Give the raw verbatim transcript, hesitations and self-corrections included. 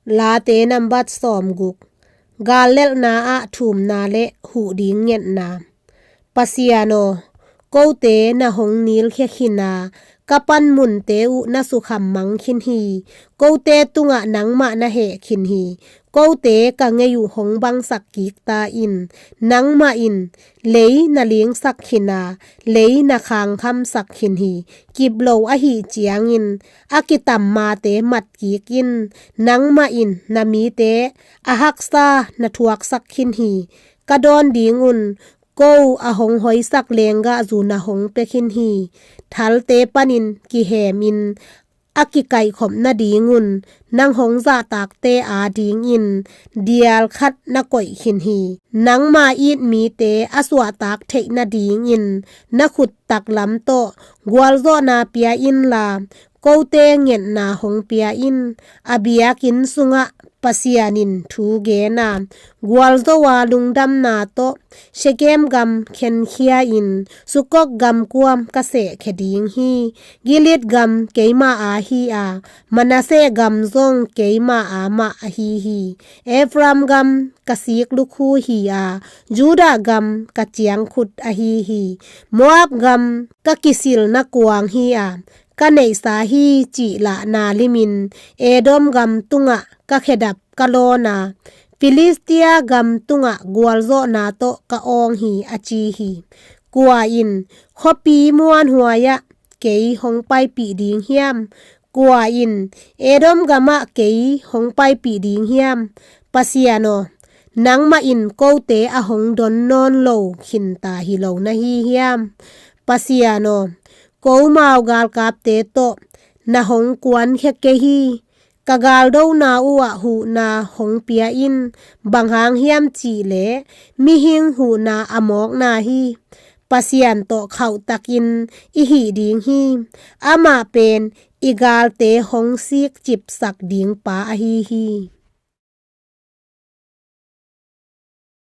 Late nambat sawmguk. Gal lelhna ah thumna le huh ding ngetna. Pasian aw, kote na hong nilkhia khin a, ka panmunte uh na sukham mang khin hi. Kote tungah nangmah na heh khin hi. Kote ka ngei uh hong bangsak kik ta in, nangmah in lei na lingsak khin a, lei na khangkhamsak khin hi. Kip lo ahih ciangin a kitam mate mat kik in, nangmah in na mite a haksa na thuaksak khin hi. Ka dawn ding un ko a hong hoisak lenggahzu na hong pia khin hi. Thalte panin kihemin a kikaihkhop nadingun nang hong zahtakte adingin dial khat na koih khin hi. Nangma it mite a suahtak theih nadingin na khut taklam tawh gualzawhna pia inla, kote ngetna hong pia in. A biakinn sungah Pasian in thu gen a, gualzo a lungdamna tawh Shekem gam khenkhia in, Sukok gam kuam ka sehkhia ding hi. Gilead gam keima a hi a, Manasseh gam zong keima a mah ahi hi. Ephraim gam ka sik lukhu hi a, Judah gam ka ciangkhut ahi hi. Moab gam ka kisilna kuang hi a, ka neihsa hi cih lahna limin Edom gam tungah ka khedap ka lawn a, Filistia gam tungah gualzawhna tawh ka awng hi, a ci hi. Kua in khuapi muanhuai-ah kei hong paipih ding hiam? Kua in Edom gamah kei hong paipih ding hiam? Pasian aw, nangmah in kote a hong don nawn lo khinta hi lo na hi hiam? Pasian aw, komau galkapte tawh na hong kuankhia kei hi. Ka galdona uhah huhna hong pia in. Bang hang hiam cihleh mihing huhna a mawkna hi. Pasian tawh khauhtakin i hih ding hi. Amah pen i galte hong sikcipsak ding pa ahi hi.